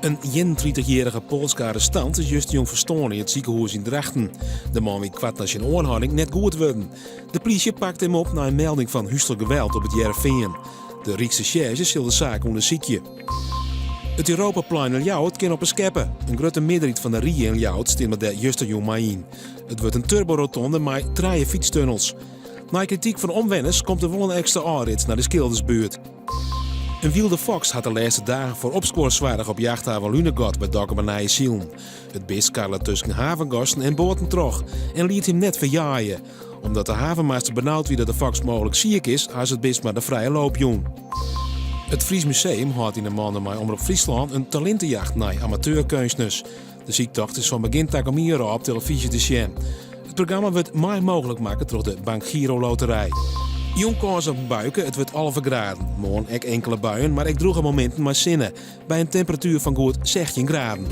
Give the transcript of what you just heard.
In ienentritich-jierrige Poalske arrestant is justerjûn ferstoarn yn it sikehûs yn Drachten. De man wie koart nei syn oanhâlding net goed wurden. De plysje pakte him op nei in melding fan húslik geweld op It Hearrenfean. De Ryksresjerzje sil de saak ûndersykje. It Europaplein yn Ljouwert kin op 'e skeppe. In grutte mearderheid fan de rie yn Ljouwert stimde dêr justerjûn mei yn. It wurdt in turborotonde mei trije fytstunnels. Nei krityk fan omwenners komt der wol in ekstra ôfrit nei de Skildersbuert. In wylde foks hat de lêste dagen foar opskuor soarge op jachthaven Lunegat by Dokkumer Nije Silen. It bist karle tusken havengasten en boaten troch en liet him net ferjaaie. Omdat de havenmaster benaud wie dat de foks mooglik siik is, ha se it bist mar de frije loop jûn. It Fries Museum hâldt yn 'e mande mei Omrop Fryslân in talintejacht nei amateurkeunstners. De syktocht is fan begjin takom jier ôf op telefyzje te sjen. It programma wurdt mei mooglik makke troch de Bank Giro Loterij. Jûn kâns op in buike, it wurdt 11 graden. Moarn ek inkele buien, mar ek drûge mominten mei sinne, by in temperatuer fan goed 16 graden.